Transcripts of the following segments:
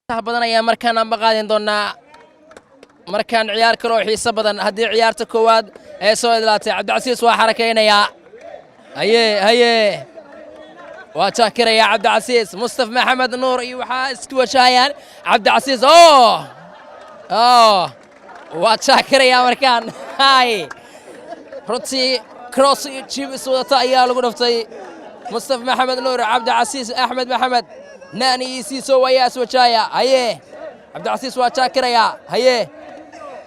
Badan ayaa markaan anba qaadin doonaa markaan ciyaar kale oo xiiso badan. Haddii ciyaarta koowaad ee soo idlaatay, Cabdicasiis waa xarakaynayaa. Haye, haye, waa jaakirayaa Cabdicasiis. Mustaf Maxamed Nuur iyo waxaa isku wajahayaan Cabdicasiis. Oh, waa jaakirayaa markaan. Hay, runtii cross iyo jib iswadata ayaa lagu dhaftay Mustaf Maxamed Nuur. Cabdicasiis Axmed Maxamed Naani iyo Siisow ayaa iswajahaya. Haye, Cabdicasiis waa jaakirayaa. Haye,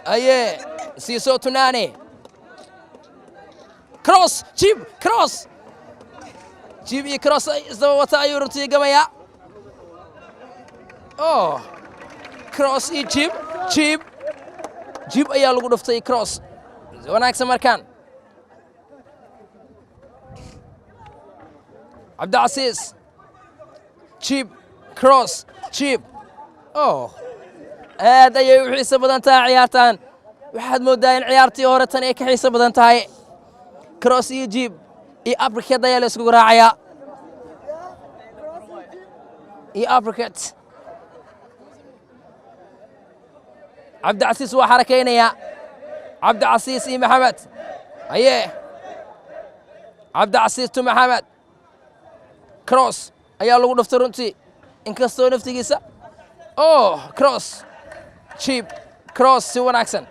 haye, Siisow to Naani, cross, jib, cross, jib iyo cross isdaba wata ayuu runtii gamayaa. Oh, cross iyo jib, jib, jib ayaa lagu dhuftay, cross wanaagsan markaan. Cabdicasiis, jib, cross, jib. Oh, aad ayay u xiiso badan tahay ciyaartan. Waxaad mooddaa in ciyaartii hore tan ay ka xiiso badan tahay. Cross iyo jib iyo uppercut ayaa la iskugu raacayaa iyo uppercut. Cabdicasiis waa xarakaynayaa. Cabdicasiis iyo Maxamed. Haye, Cabdicasiis to Maxamed, cross ayaa lagu dhuftay runtii, inkastoo naftigiisa. Oh, cross, jib, cross, si wanaagsan.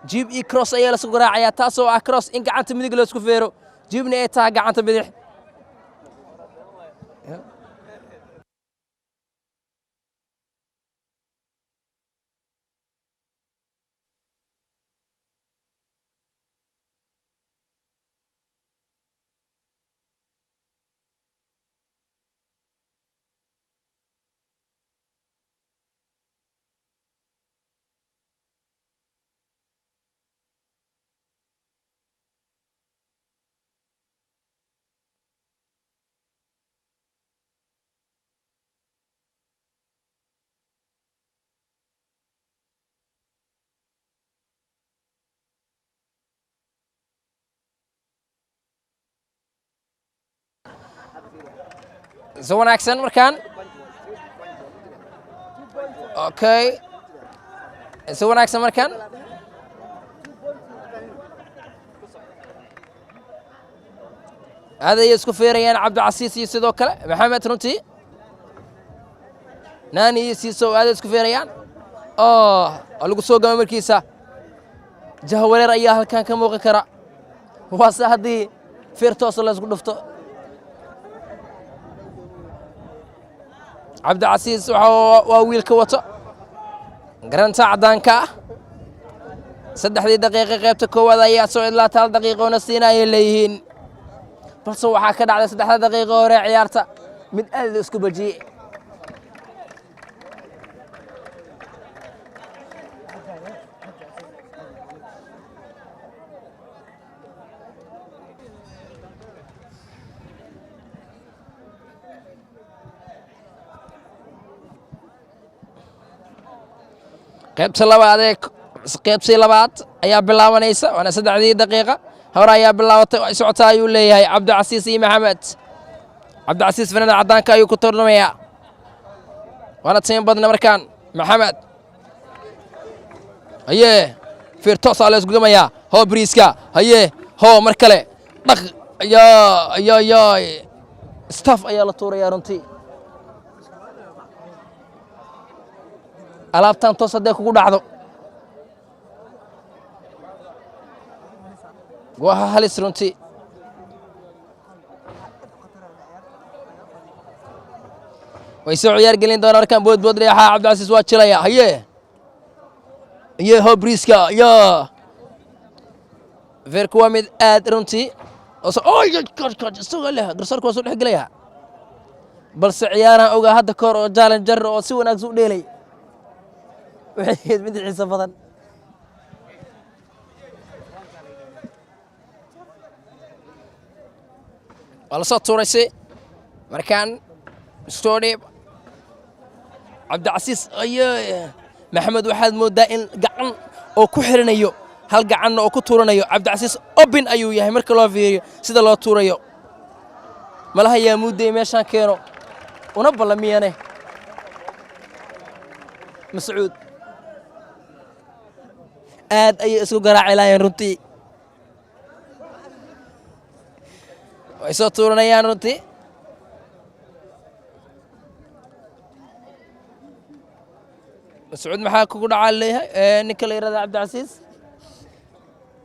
Jib iyo cross ayaa la isku raacayaa, taasoo ah cross in gacanta midig la isku feero, jibna ay tahay gacanta bidix. Si wanaagsan markaan. Okay, si wanaagsan markaan. Aad ayay isku feerayaan Cabdicasiis iyo sidoo kale Maxamed runtii. Naani iyo Siisow aad ay isku feerayaan oo lagu soo gama markiisa. Jahwareer ayaa halkan ka muuqan kara, waase haddii feer toosa la isku dhufto. Cabdicasiis waa wiilka wato garanta caddaanka ah. 3dii daqiiqo qaybta koowaad ayaa soo idlaata, 1 daqiiqoona siina ayay leeyihiin, balse waxaa ka dhacday 3da daqiiqo hore ciyaarta mid aad la isku bajiyey. Qaybta labaad ee qaybtii labaad ayaa bilaabanaysa, waana 3dii daqiiqa hore ayaa bilaabatay, ay socotaa ayuu leeyahay Cabdicasiis iyo Maxamed. Cabdicasiis fanada caddaanka ayuu ku turnumayaa, waana tiin badna markaan. Maxamed, haye, fiir toosaa la isgugamayaa. Hoo, bariiska. Haye, hoo, mar kale dhaq ya ya ya, staff ayaa la tuurayaa runtii. Alaabtan toos hadday kugu dhacdo waa halis runtii. Way soo ciyaar gelin doonaa markaan. Boodbood dheexaa, Cabdicasiis waa jilaya. Haye, haye, hoo, briiska ya. Feerku waa mid aad runtii isagoo leh garsoorka waa soo dhex gelaya, balse ciyaarahan ogaa hadda kahor oo challenger oo si wanaagsan u dheelay waxay ahayd mid xiiso badan. Waa lasoo tuuray si markaan soo dhiib. Cabdicasiis aye Maxamed, waxaad mooddaa in gacan oo ku xirinayo, hal gacanna oo ku tuuranayo. Cabdicasiis obin ayuu yahay marka loo fiiriyo sida loo tuurayo. Malaha yaa muudday meeshaan keeno una ballamiyane. Mascuud aad ayay isku garaaci laayeen runtii. Way soo tuuranayaan runtii. Mascuud, maxaa kugu dhacaa leeyahay ninka la yidhahda Cabdicasiis?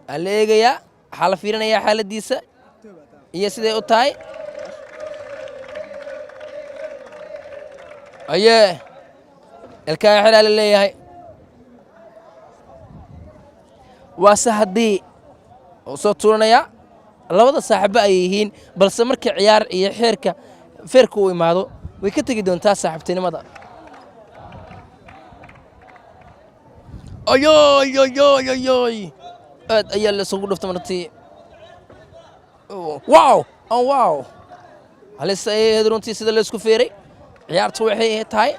Waa la eegayaa, waxaa la fiirinayaa xaaladdiisa iyo siday u tahay. Aye, ilkaha xiraa la leeyahay. Waase haddii uu soo tuuranayaa, labada saaxibo ay yihiin, balse markii ciyaar iyo xeerka feerka uu imaado, way ka tegi doontaa saaxiibtinimada. Ayoy, ayoy, ayoy, aad ayaa la isugu dhuftay martii. Wow, wow, halis ayay ahayd runtii sida la isku feeray. Ciyaartu waxay tahay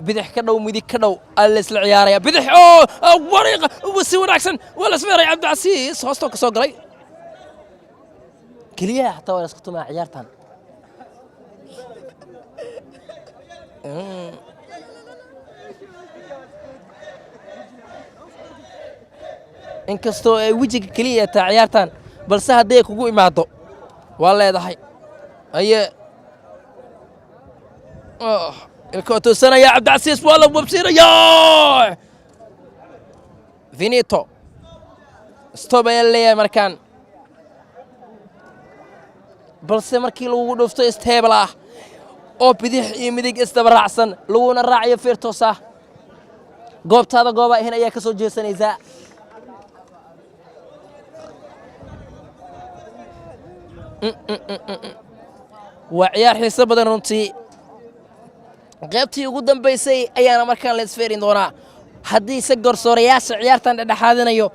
bidix ka dhow, midig ka dhow, aa la isla ciyaaraya. Bidix oo wariiqa si wanaagsan waa la isfeeray. Cabdicasiis hoostoo ka soo galay keliyaha, xataa waa la isku tumaa ciyaartan. Inkastoo ay wejiga keliya taa ciyaartan, balse hadday kugu imaado waa leedahay. Aye, ilkoo toosanaya Cabdicasiis, waa la wabsiinaya. Finito, stop ayaa leeyahay markaan. Balse markii lagugu dhufto stable ah oo bidix iyo midig isdaba raacsan, laguna raacayo feer toos ah, goobtaada gooba ahayn ayaa ka soo jeesanaysaa. Waa ciyaar xiiso badan runtii. Qaybtii ugu dambaysay ayaana markaan la isfeerin doonaa, haddii se garsoorayaasha ciyaartan dhexdhexaadinayo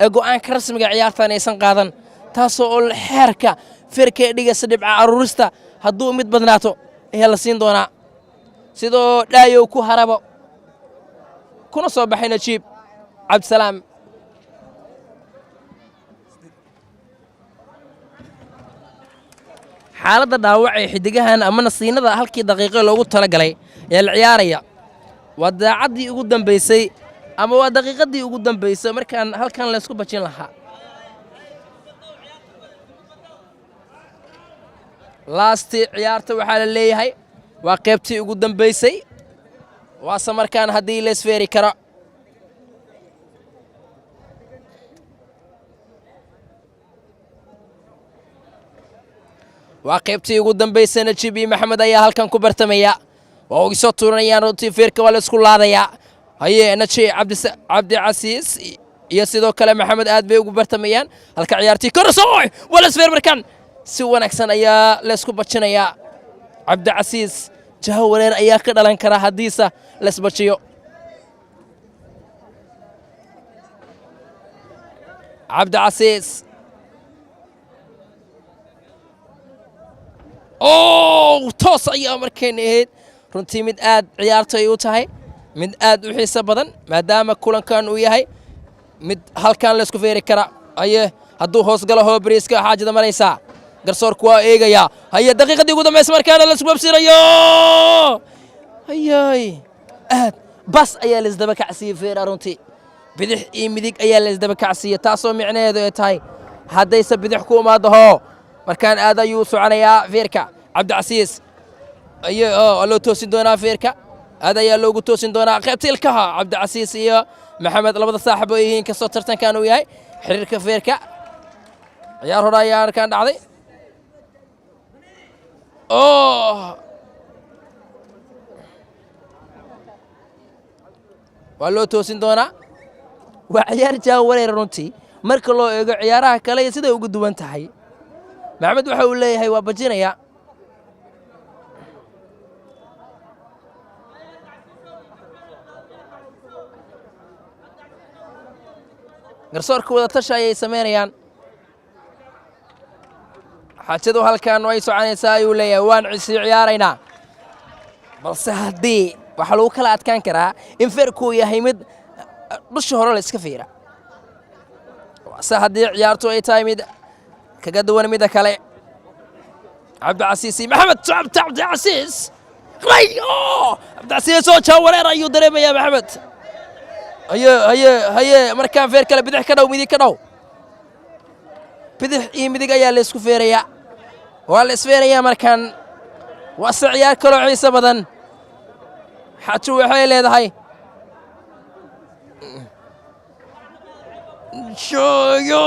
ee go'aanka rasmiga ciyaartan aysan qaadan, taasoo oo xeerka feerka ee dhigaysa dhibca aruurista hadduu mid badnaato ayaa la siin doonaa, sidoo dhaayow ku harabo kuna soo baxay Najiib Cabdisalaam. Xaaladda dhaawac ee xidigahan ama nasiinada halkii daqiiqo loogu talagalay ayaa la ciyaaraya. Waa daacaddii ugu dambaysay ama waa daqiiqaddii ugu dambaysay markaan halkan laysku bajin lahaa. Laastii ciyaarta waxaa la leeyahay waa qaybtii ugu dambaysay, waase markaan haddii la isfeeri karo. Waa qaybtii ugu dambaysay. Najiib iyo Maxamed ayaa halkan ku bartamaya. Waa uga soo tuuranayaan runtii. Feerka waa la isku laadayaa. Haye, Naji Cabdicasiis iyo sidoo kale Maxamed aad bay ugu bartamayaan halka ciyaartii. Korsoy, waa la isfeer markaan. Si wanaagsan ayaa la isku bajinayaa. Cabdicasiis jaho wareer ayaa ka dhalan kara haddiise la isbajiyo. Cabdicasiis, oh, toos ayaa markayna ahayd runtii. Mid aad ciyaartu ay u tahay mid aad u xiiso badan, maadaama kulankan uu yahay mid halkan laysku feeri kara. Haye, hadduu hoos galo hoobariiska xaajada maraysaa, garsoorku waa eegayaa. Haye, daqiiqadii ugu dambaysa markaana laisku babsinayo. Hayay, aad bas ayaa laisdaba kacsiiyey feera runtii. Bidix iyo midig ayaa laisdaba kacsiiyey, taasoo micnaheedu ay tahay haddayse bidix ku imaado hoo, markaan aad ayuu soconayaa feerka. Cabdicasiis ayo waa loo toosin doonaa feerka, aad ayaa loogu toosin doonaa qaybta ilkaha. Cabdicasiis iyo Maxamed labada saaxib oo yihiin, kastoo tartankan uu yahay xiriirka feerka. Ciyaar hore ayaa arkaan dhacday. Oh, waa loo toosin doonaa. Waa ciyaar jaawareer runtii marka loo eego ciyaaraha kale iyo siday ugu duwan tahay. Maxamed waxa uu leeyahay waa bajinaya. Garsoorka wadatasha ayay samaynayaan. Xaajadu halkan way soconaysaa ayuu leeyahay, waan sii ciyaaraynaa. Balse haddii waxaa lagu kala adkaan karaa in feerku yahay mid dhusha hore la iska fiira, se haddii ciyaartu ay tahay mid kaga duwan midda kale. Cabdicasiis iyo Maxamed, Cabdicasiis Ray Cabdicasiis oo jaawareer ayuu dareemayaa Maxamed. Haye, haye, haye, markaan feer kale, bidix ka dhow, midig ka dhow, bidix iyo midig ayaa la isku feerayaa, waa la isfeerayaa markaan. Waa se ciyaar kaloo xiiso badan. Xaju waxay leedahay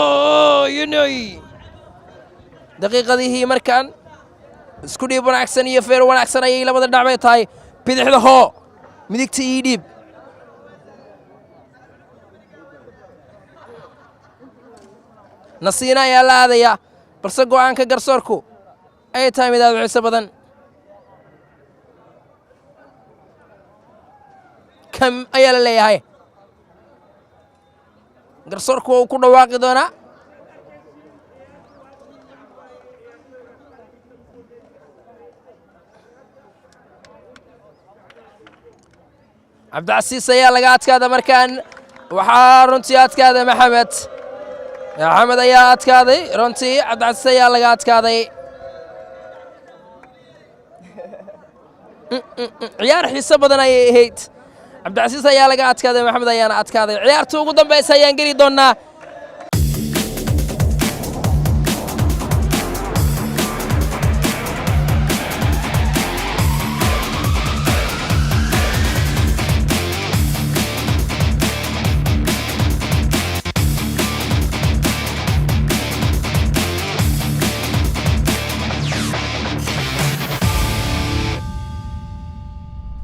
Shoyoyinay. Daqiiqadihii markaan isku dhiib wanaagsan iyo feer wanaagsan ayay labada dhinac bay tahay. Bidixda hoo, midigta ii dhiib. Nasiina ayaa la aadaya, balse go'aanka garsoorku ay tahay mid aad u xiiso badan. Kam ayaa la leeyahay, garsoorku waa uu ku dhawaaqi doonaa. Cabdicasiis ayaa laga adkaada markaan. Waxaa runtii adkaaday Maxamed, Maxamed ayaa adkaaday runtii, Cabdicasiis ayaa laga adkaaday. Ciyaar xiiso badan ayay ahayd. Cabdicasiis ayaa laga adkaaday, Maxamed ayaana adkaaday. Ciyaarta ugu dambaysa ayaan geli doonnaa.